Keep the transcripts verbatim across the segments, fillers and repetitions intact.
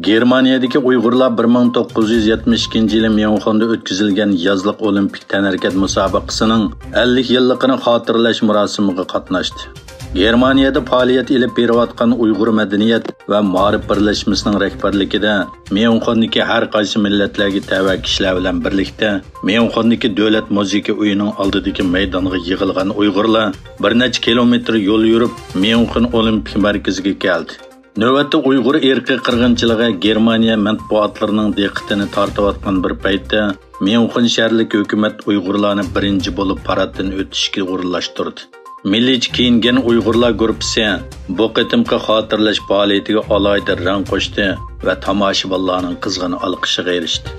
گېرمانىيەدىكى ئۇيغۇرلار بىر مىڭ توققۇز يۈز يەتمىش ئىككىنچى يىلى ميۇنخېندا ئۆتكۈزۈلگەن يازلىق ئولىمپىك تەنھەرىكەت مۇسابىقىسىنىڭ ئەللىك يىللىقىنى خاتىرىلەش مۇراسىمىغا قاتناشتى. گېرمانىيەدە پائالىيەت ئېلىپ بېرىۋاتقان ئۇيغۇر مەدەنىيەت ۋە مائارىپ بىرلەشمىسىنىڭ رەھبەرلىكىدە ميۇنخېندىكى ھەر قايسى مىللەتلەرگە تەۋە كىشىلەر بىلەن بىرلىكتە ميۇنخېندىكى دۆلەت مۇزىكا ئۆيىنىڭ ئالدىدىكى مەيدانغا يىغىلغان ئۇيغۇرلار بىر نەچچە كىلومېتىر يول يۈرۈپ، ميۇنخېن ئولىمپىك مەركىزىگە كەلدى. نۆۋەتتە ئۇيغۇر ئىرقىي قىرغىنچىلىقى گېرمانىيە مەتبۇئاتلىرىنىڭ دىققىتىنى تارتىۋاتقان بىر پەيتتە، ميۇنخېن شەھەرلىك ھۆكۈمەت ئۇيغۇرلارنى بىرىنچى بولۇپ پاراتتىن ئۆتۈشكە ئورۇنلاشتۇردى. مىللىيچە كىيىنگەن ئۇيغۇرلار گۇرۇپپىسى بۇ قېتىمقى خاتىرىلەش پائالىيىتىگە ئالاھىدە رەڭ قوشتى ۋە تاماشىبىنلارنىڭ قىزغىن ئالقىشىغا ئېرىشتى.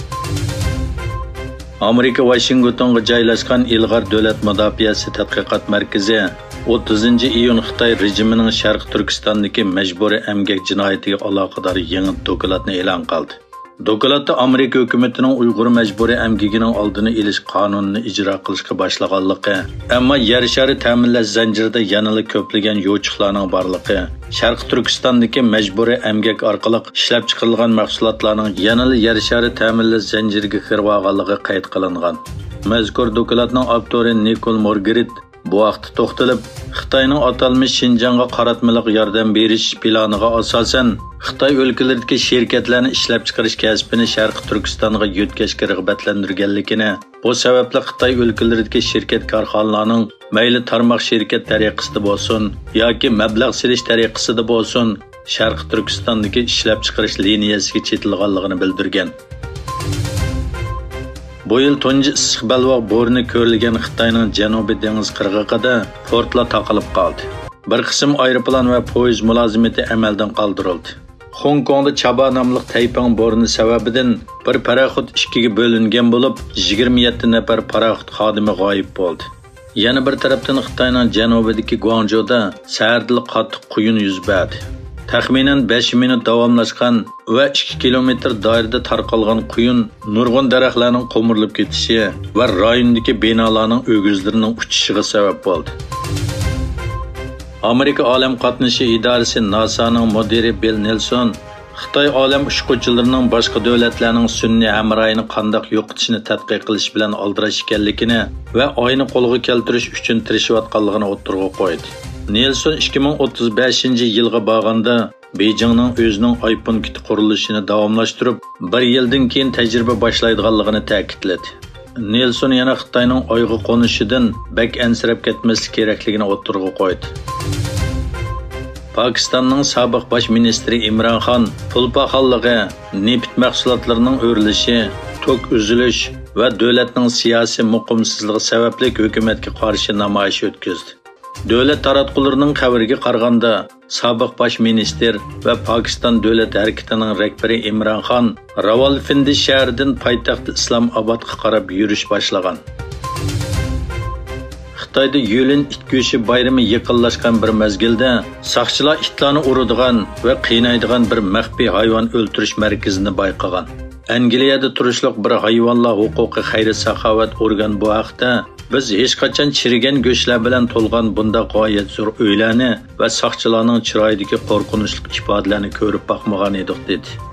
ئامېرىكا ۋاشىنگتونغا جايلاشقان ئىلغار دۆلەت مۇداپىئەسى تەتقىقات مەركىزى ئوتتۇزىنچى ئىيۇن خىتاي رېجىمىنىڭ شەرقىي تۈركىستاندىكى مەجبۇرىي ئەمگەك جىنايىتىگە ئالاقىدار يېڭى دوكلاتنى ئېلان قىلدى. دوكلاتتا ئامېرىكا ھۆكۈمىتىنىڭ ئۇيغۇر مەجبۇرىي ئەمگىكىنىڭ ئالدىنى ئېلىش قانۇنىنى ئىجرا قىلىشقا باشلىغانلىقى، ئەمما يەر شارى تەمىنلەش زەنجىرىدە يەنىلا كۆپلىگەن يوچۇقلارنىڭ بارلىقى، شەرقىي تۈركىستاندىكى مەجبۇرىي ئەمگەك ئارقىلىق ئىشلەپچىقىرىلغان مەھسۇلاتلارنىڭ يەنىلا يەر شارى تەمىنلەش زەنجىرىگە كىرىۋالغانلىقى قەيت قىلىنغان. مەزكۇر دوكلاتنىڭ ئاپتورى نىكول مورگرىت بۇ ھەقتە توختىلىپ، خىتاينىڭ ئاتالمىش شىنجاڭغا قاراتمىلىق ياردەم بېرىش پىلانىغا ئاساسەن، خىتاي ئۆلكىلىرىدىكى شىركەتلەرنى ئىشلەپچىقىرىش كەسپىنى شەرقىي تۈركىستانغا يۆتكەشكە رىغبەتلەندۈرگەنلىكىنى، بۇ سەۋەبلىك خىتاي ئۆلكىلىرىدىكى شىركەت كارخانىلارنىڭ مەيلى تارماق شىركەت تەرىقىسىدە بولسۇن ياكى مەبلەغ سېلىش تەرىقىسىدە بولسۇن، شەرقىي تۈركىستاندىكى ئىشلەپچىقىرىش لىنىيەسىگە چېتىلغانلىقىنى بىلدۈرگەن. بۇ يىل تۇنجى ئىسسىق بەلباغ بورىنى كۆرۈلگەن خىتاينىڭ جەنۇبىي دېڭىز قىرغىقىدا پورتلار تاقىلىپ قالدى. بىر قىسىم ئايروپىلان ۋە پويىز مۇلازىمىتى ئەمەلدىن قالدۇرۇلدى. خوڭكوڭدا چابا ناملىق تەيپىڭ بورىنى سەۋەبىدىن بىر پاراخوت ئىككىگە بۆلۈنگەن بولۇپ، يىگىرمە يەتتە نەپەر پاراخوت خادىمى غايىب بولدى. يەنە بىر تەرەپتىن خىتاينىڭ جەنۇبىدىكى گۇاڭجۇدا سەھەردىلا قاتتىق قۇيۇن يۈز بەردى. تەخمىنەن بەش مىنۇت داۋاملاشقان ۋە ئىككى كىلومېتىر دائىرىدە تارقالغان قۇيۇن نۇرغۇن دەرەخلەرنىڭ قومۇرۇلۇپ كېتىشى ۋە رايوندىكى بىنالارنىڭ ئۆگزىلىرىنىڭ ئۇچۇشىغا سەۋەب بولدى. ئامېرىكا ئالەم قاتنىشى ئىدارىسى ناسانىڭ مۇدىرى بىل نېلسون خىتاي ئالەم ئۇچقۇچىلىرىنىڭ باشقا دۆلەتلەرنىڭ سۈنئىي ھەمراھىنى قانداق يوقىتىشنى تەتقىق قىلىش بىلەن ئالدىراش ئىكەنلىكىنى ۋە ئاينى قولغا كەلتۈرۈش ئۈچۈن تىرىشىۋاتقانلىقىنى ئوتتۇرىغا قويدى. نېلسون ئىككى مىڭ ئوتتۇز بەشىنچى يىلغا بارغاندا، بېيجىڭنىڭ ئۆزىنىڭ ئاي پونكىتى قۇرۇلۇشىنى داۋاملاشتۇرۇپ، بىر يىلدىن كېيىن تەجرىبە باشلايدىغانلىقىنى تەكىتلىدى. نېلسون يەنە خىتاينىڭ ئايغا قونۇشىدىن بەك ئەنسىرەپ كەتمەسلىك كېرەكلىكىنى ئوتتۇرىغا قويدى. پاكىستاننىڭ سابىق باش مىنىستىرى ئىمران خان پۇل پاخاللىقى، نېفىت مەھسۇلاتلىرىنىڭ ئۆرلىشى، توك ئۈزۈلۈش ۋە دۆلەتنىڭ سىياسىي مۇقىمسىزلىقى سەۋەبلىك ھۆكۈمەتكە قارشى نامايىش ئۆتكۈزدى. دۆلەت تاراتقۇلىرىنىڭ خەۋىرىگە قارىغاندا، سابىق باش مىنىستىر ۋە پاكىستان دۆلەت ھەرىكىتىنىڭ رەھبىرى ئىمران خان راۋالپىندى شەھىرىدىن پايتەخت ئىسلام ئابادقا قاراپ يۈرۈش باشلىغان. خىتايدا يۈلىن ئىت گۆشى بايرىمى يېقىنلاشقان بىر مەزگىلدە، ساقچىلار ئىتلارنى ئۇرىدىغان ۋە قىينايدىغان بىر مەخپىي ھايۋان ئۆلتۈرۈش مەركىزىنى بايقىغان. ئەنگلىيەدە تۇرۇشلۇق بىر ھايۋانلار ھوقۇقى خەير-ساخاۋەت ئورگان بۇ ھەقتە، بىز ھېچقاچان چىرىگەن گۆشلەر بىلەن تولغان بۇنداق غايەت زور ئۆيلەرنى ۋە ساقچىلارنىڭ چىرايىدىكى قورقۇنچلۇق ئىپادىلەرنى كۆرۈپ باقمىغان ئىدۇق، دېدى.